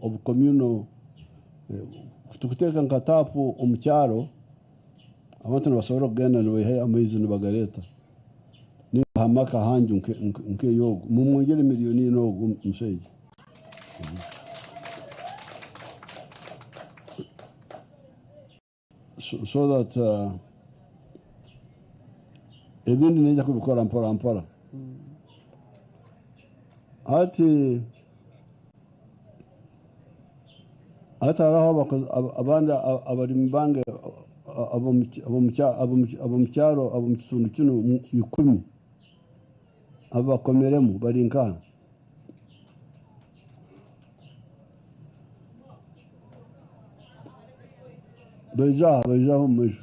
obu communal tukuteeka nka taapu omu kyaro abantu nibasobora kugenda nibaihayo amaizi nibagareeta ninga aha maka ahanju nk'ey'ogu mumwongyere millioni ina ogu omushaija. So that ebindi naija kubikora mpora mpora. Hati hati hariho abandi abarimi bange ab'omu kyaro ab'omu kitundu kinu 10 abu bakomeremu bari nkaha? Baija aha, baija aha omu maisho.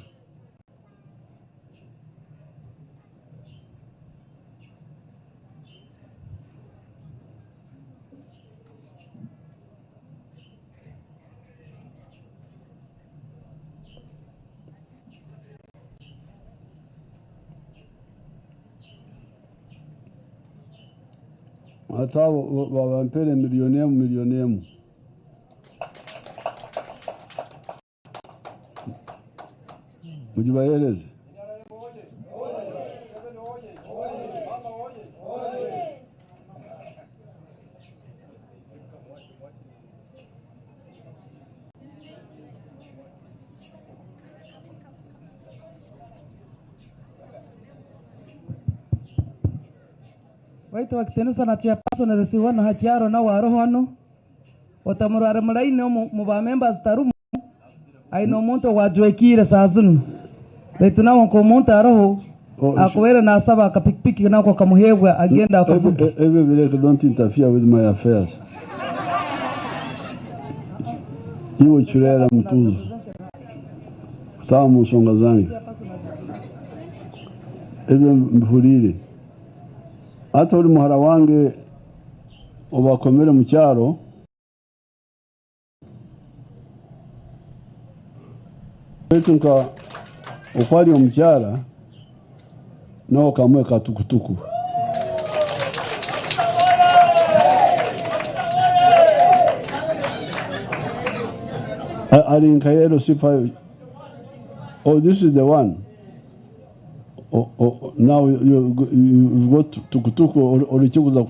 Hati abo babampere 1 million 1 million. Mugibahereze. Waitu wakitinisa na chairperson LC1 hakyaro nawe aroho hanu otamurware mulaini omu mu ba members tarumu aine omuntu owajwekiire saa zinu baitu nawe nk'omuntu aroho Oh, akubaire nasaba akapikipiki nako kamuheebwa agenda akavuge. Ebyo bireke, don't interfere with my affairs. Iwe churera mutuzo kutaha mu nsonga zange, ebyo mbihuriire. Hati oli muhara wange obakomere mu kyaro baitu nka okwali omukyara nawe kamuhe katukutuku. Ali nka LC5. Oh, this is the one. Oh, now you've got tukutuku orikikuza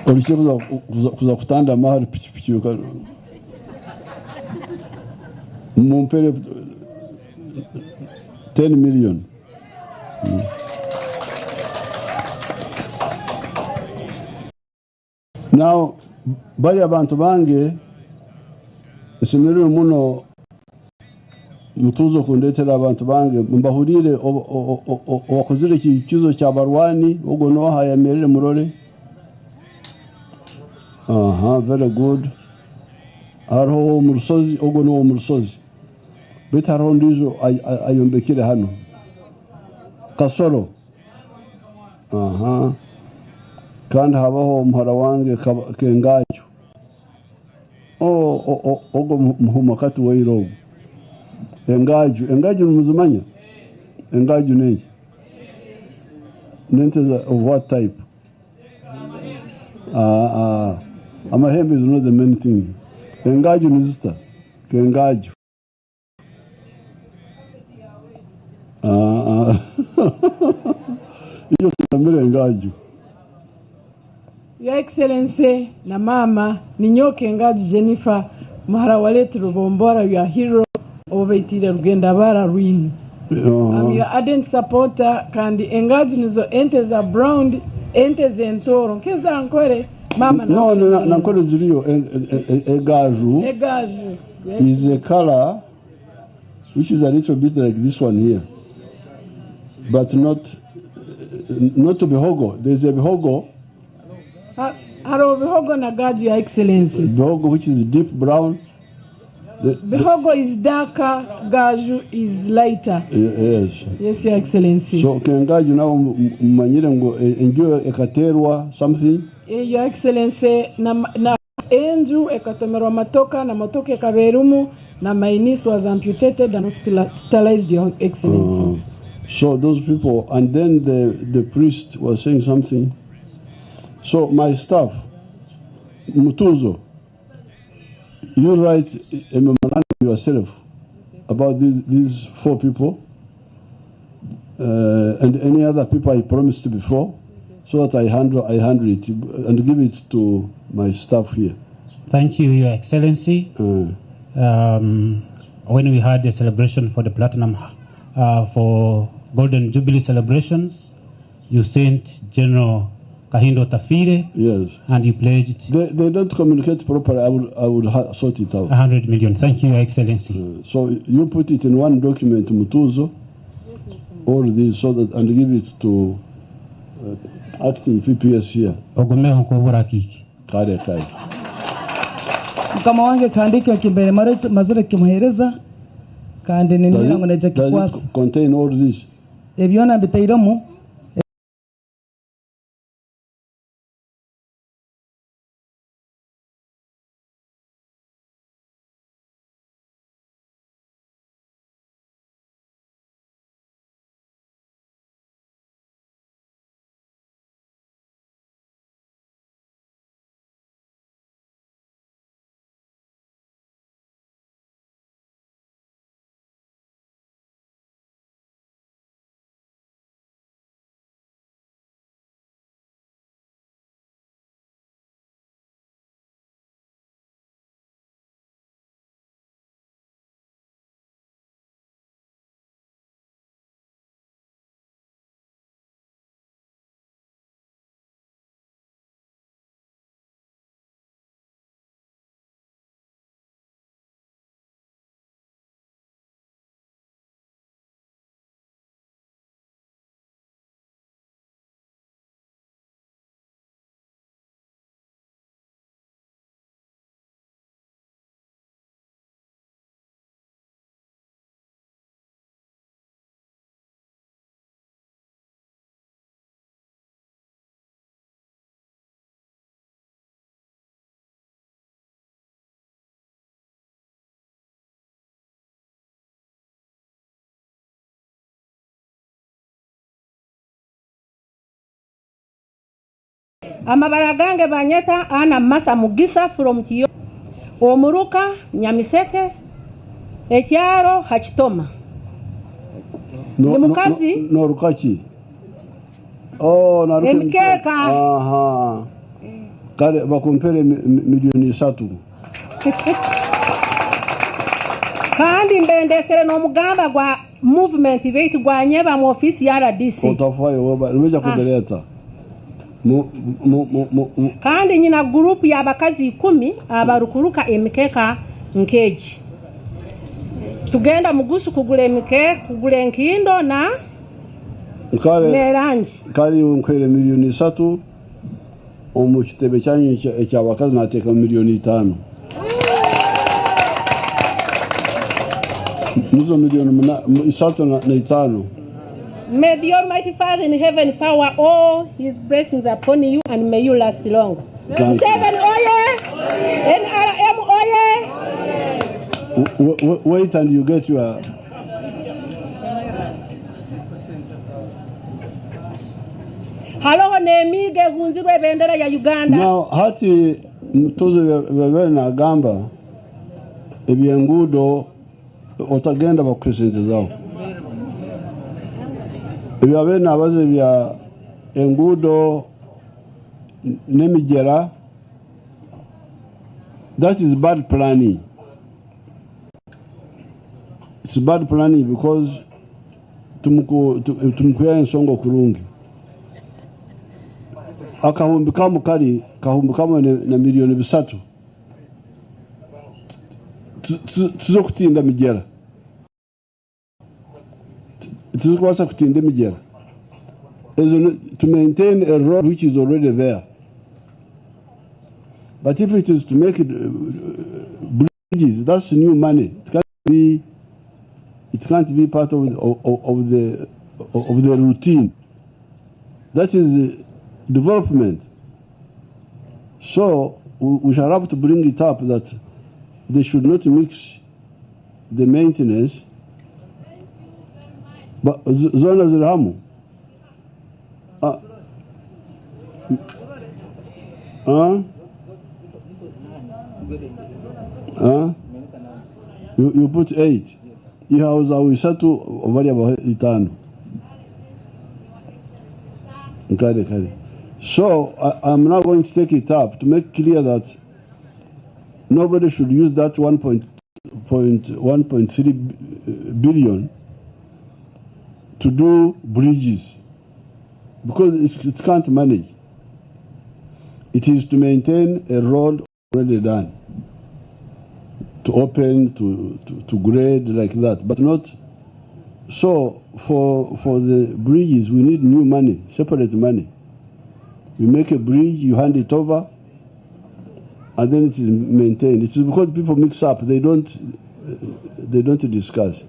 orikikuza kuza kutandama hari pikipiki mumpere 10 million. Now bali abantu bange nsemereire muno mutuuze okundetera abantu bange mbahurire owakozire ekikizo kya barwani ogwo noha ayemerere murore. Aha, very good. Hariho omu rusozi, ogwo niwo omu rusozi, baitu hariho ondiijo ayombekire hano Kasoro. Aha, kandi habaho omuhara wange Kengaju. Ogwo muhuma kati waire ogwo engaju, engaju nimuzimanya? Engaju nenki? Nente of what type? Ah, ah. Amahembe is not the main thing. Engaju nizita kengaju. Ah, ah. Iyo tutamire engaju. Your Excellency na mama ninyoke Ngaju Jennifer muhara wa late Rubombora, your hero obubaitiire Rugenda bara Rwini. I'm your ardent supporter kandi engaju nizo ente za brown, ente z'entoro nkeza Nkore mama. No, no, nankore ziriyo egaju. Egaju, yes. Is a color which is a little bit like this one here, but not bihogo. There's a bihogo. Hariho bihogo na gaju, Your Excellency. Bihogo which is deep brown. Bihogo is darker, gaju is lighter. Yes. Yes, Your Excellency. So kengaju nawe mumanyire ngu enju ekaterwa something. Your Excellency, na enju ekatomerwa matoka na motoka ekabeerumu na my niece was amputated and hospitalized, Your Excellency. So those people, and then the priest was saying something. So my staff, Mutuuzo, you write a memorandum yourself about these 4 people and any other people I promised before, so that I handle it and give it to my staff here. Thank you, Your Excellency. When we had a celebration for the Platinum, for Golden Jubilee celebrations, you sent General Kahindo Tafire. Yes. And you pledged. They don't communicate properly. I would sort it out. 100 million. Thank you, Your Excellency. So you put it in one document, Mutuuzo, all these, so that, and give it to acting PPS here. Kare kare. Mukama wange kandi ekyo kimbere mazire kimuhereza kandi ninira ngu naija Does it kikwasa. contain all this? Ebyona mbitairemu. Amabara gange banyeta Ana Masa Mugisa from Kiyo. Omuruka Nyamiseke ekyaro Hakitoma. No, Ni mukazi? No, rukachi. Oh, na ruka Emikeka. Aha. Kale bakumpere milioni 3. Kandi mbendesere n'omugamba gwa movement beitu gwanyeba mu office ya RDC. Otafayo weba nimeja kudeleta. Kandi nyina group y'abakazi 10 abarukuruka emikeka nkeji. Tugenda mugusu kugula emikeka, kugula enkindo na Kale nerangi. Kale unkwere milioni 3 omu kitebe kyanyu eky'abakazi nateeka milioni 5. Muzo milioni 3 na 5. May the Almighty Father in heaven power all his blessings upon you and may you last long. Thank you. 7 oye! NRM oye! Wait and you get your... Haloho n'emiigo ehunzirwe ebendera ya Uganda. Now, hati Mutuuzo bebe nagamba ebyenguudo otagenda bakuhe zao. Ebyabe nabaze bya enguudo n'emigera, that is bad planning. It's bad planning because tumukuya ensonga kurungi. Akahumbi kamu kali kahumbi kamu na milioni 3. Tuzo kutinda migera. Tuzo kutinda migera. To maintain a road which is already there. But if it is to make it, bridges, that's new money. It can't be part of the routine. That is development. So we shall have to bring it up that they should not mix the maintenance. But zona zirahamu. Huh? Huh? You, you put eight. Ihaho zawe isatu obarya bahe itano. Kale kale. So I, I'm now going to take it up to make clear that nobody should use that 1.1.3 billion to do bridges because it can't manage. It is to maintain a road already done, to open, to grade like that, but not. So for the bridges, we need new money, separate money. You make a bridge, you hand it over, and then it is maintained. It is because people mix up, they don't discuss.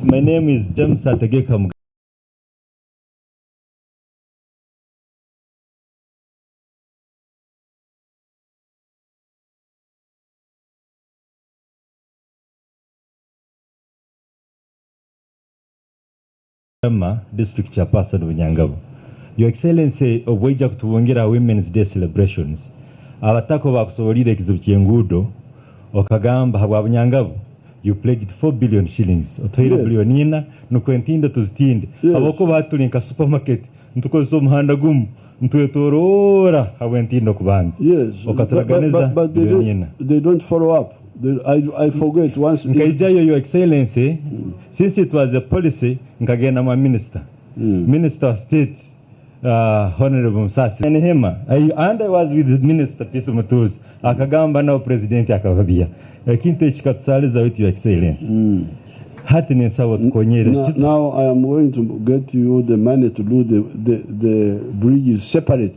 My name is James Ategeka Mugama, District Chairperson Bunyangabu. Your Excellency, obwaija kutubungira Women's Day celebrations, abatako bakusobolire ekizibu ky'enguudo, okagamba habwa Bunyangabu, you pledged 4 billion shillings, otuhaire biliyoni ina, nukwo entindo tuzitinde. Habwokuba hati turi nka supermarket, nitukozesa omuhanda gumu, nitwetoroora habw'entindo kuba mbi. Okaturaganiza But they biliyoni don't, ina. they don't follow up. I forget once. Nkaijayo, Your Excellency, since it was a policy, nkagenda mwa minister. Minister of State, Honorable Musasi Nehema, and I was with Minister Peace Mutuuzo, akagamba nawe President akababia. Ekintu eki kikatusaliza with Your Excellency. Hati ninsaba tukonyere. Now I am going to get you the money to do the bridges separate.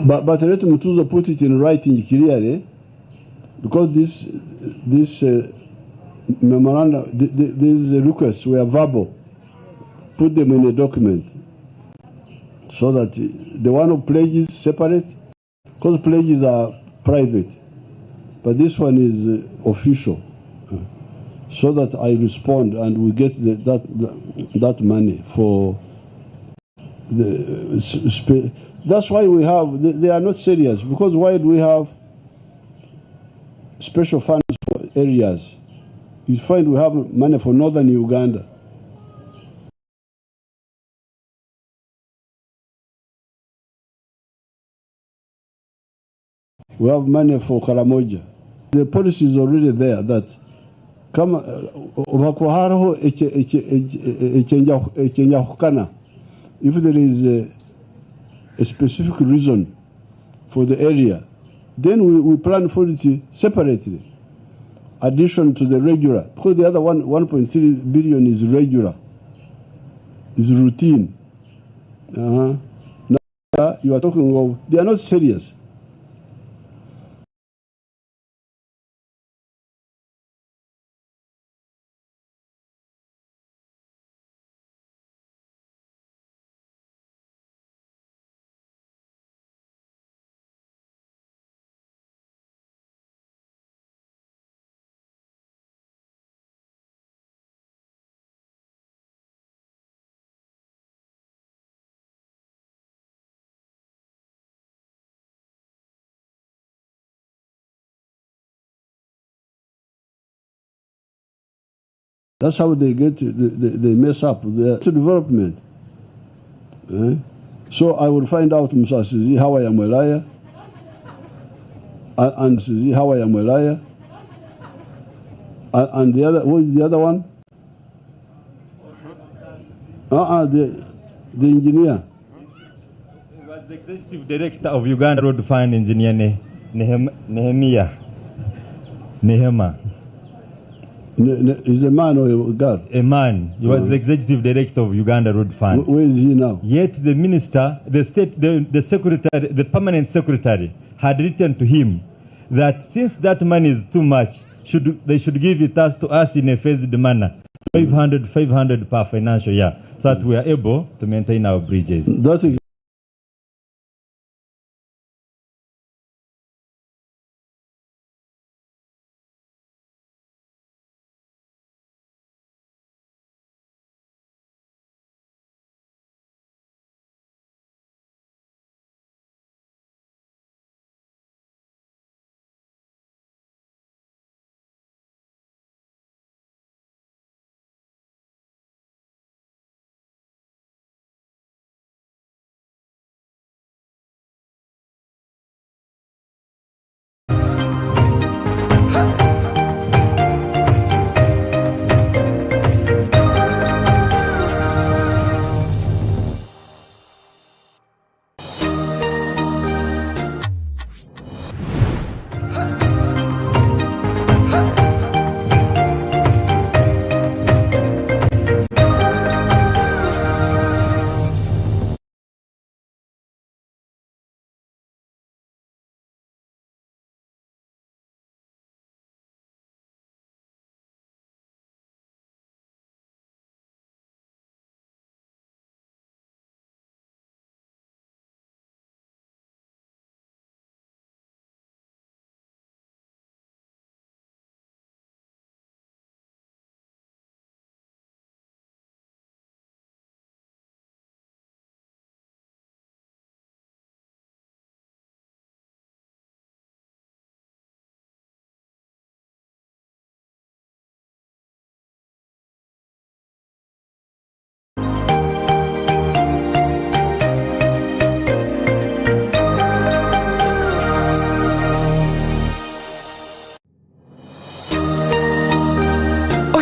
But let Mutuuzo put it in writing clearly, because this memorandum, these requests were verbal. Put them in a document so that the one who pledges separate, because pledges are private, but this one is official, so that I respond and we get that money for the. That's why we have, they are not serious, because why do we have special funds for areas? You find we have money for northern Uganda. We have money for Karamoja. The policy is already there that kama hariho ekyenyahukana, if there is a specific reason for the area, then we plan for it separately, addition to the regular, because the other one, 1.3 billion is regular, is routine. Now you are talking of, they are not serious. That's how they get, they mess up the development. So I will find out, Musasizi, how I am a liar, and see how I am a liar, and the other, what is the other one? The engineer. He was the executive director of Uganda Road Fund, Engineer Nehemiah. Nehema. Is a man or a girl? A man. He was the executive director of Uganda Road Fund. Where is he now? Yet the minister, the state, the secretary, the permanent secretary had written to him that since that money is too much, they should give it to us in a phased manner, 500, 500 per financial year, so that we are able to maintain our bridges. That is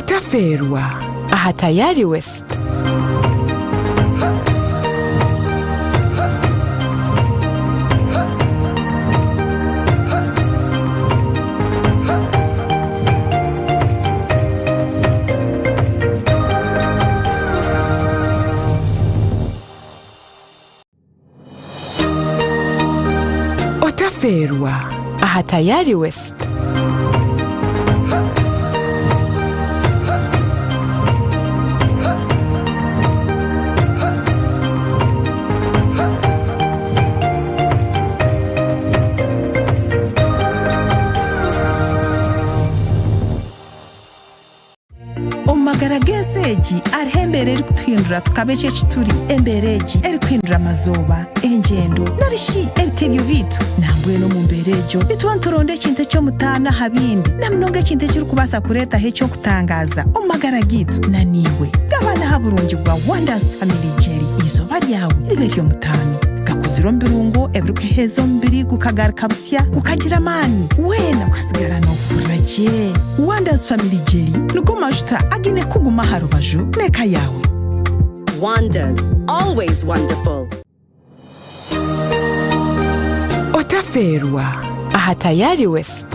Otafeerwa aha Tayari West. Otafeerwa aha Tayari West. Omu magara g'ensi egi hariho embeera erikutuhindura tukaba eki eki turi, embeera egi erikuhindura amazooba, engyendo, nari shi ebitebyo byaitu. Nambwenu omu mbeera egyo nituba nituronda ekintu eky'omutaano aha bindi, na munonga ekintu ekirikubaasa kureetaho eky'okutangaaza omu magara gaitu. Na naiwe gabana aha burungi bwa Wonders Family Jelly, eizooba ryawe ribe ery'omutaano. Gakozirwe omu birungo ebirikuheeza omubiri gukagaruka busya. Gukagira amaani, weena okasigara noohurira gye. Wanda's Family Jelly nigo majuta againe kukuguma aha rubaju n'eka yaawe. Wanda's, always wonderful. Otafeerwa aha Tayari West.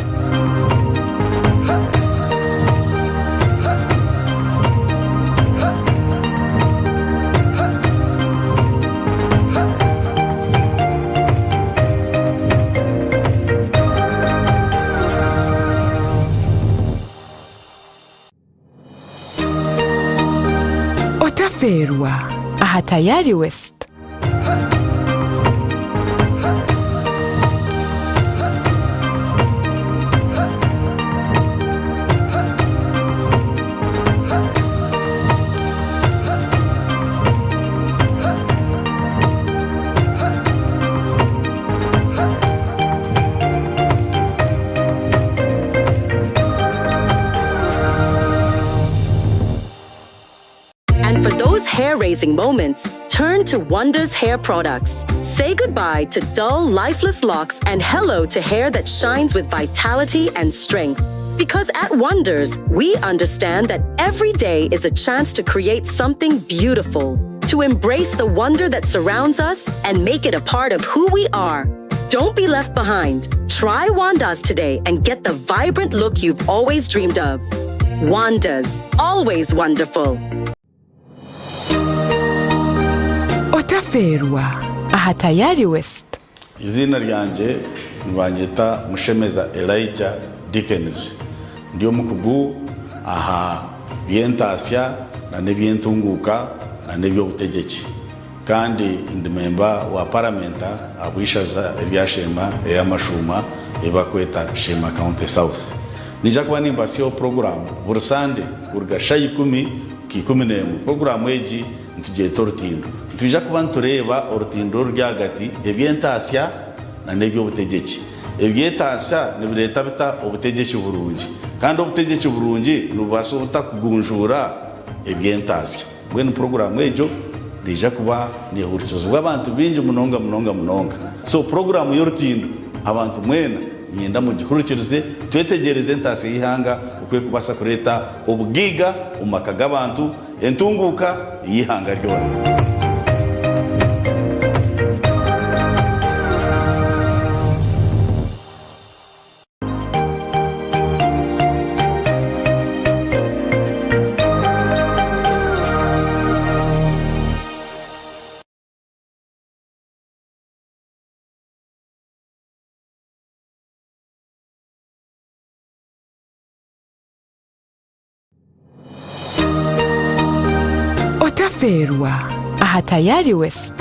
Otafeerwa aha Tayari West. And for those hair raising moments, turn to Wonders Hair Products. Say goodbye to dull, lifeless locks and hello to hair that shines with vitality and strength. Because at Wonders, we understand that every day is a chance to create something beautiful, to embrace the wonder that surrounds us and make it a part of who we are. Don't be left behind. Try Wandas today and get the vibrant look you've always dreamed of. Wandas, always wonderful. Otafeerwa aha Tayari West. Eiziina ryangye nibanyeta Mushemeza Elijah Dickens. Ndi omukugu aha by'entaasya na n'eby'entunguuka na n'eby'obutegyeki. Kandi ndi memba wa paramenta ahabw'eishaza erya Sheema ey'amashuuma ei barikweta Sheema County South. Niija kuba nimbasyaho puroguraamu buri Sande kuruga shaaha ikumi kuhika 11. Puroguraamu egi nitugyeta Orutindo. Nitwija kuba nitureeba orutindo oruri ahagati eby'entaasya na n'eby'obutegyeki. Eby'etaasya nibireeta bita obutegyeki burungi? Kandi obutegyeki burungi nibubaasa buta kugunjuura eby'entaasya? Mbwenu puroguraamu egyo neija kuba neehurikizibwa abantu baingi munonga munonga munonga. So puroguraamu y'orutindo abantu mwena niinyenda mugihurikirize twetegyereze entaasya y'eihanga oku erikubaasa kureeta obugaiga omu maka g'abantu, entunguuka y'eihanga ryona. Otafeerwa aha Tayari West.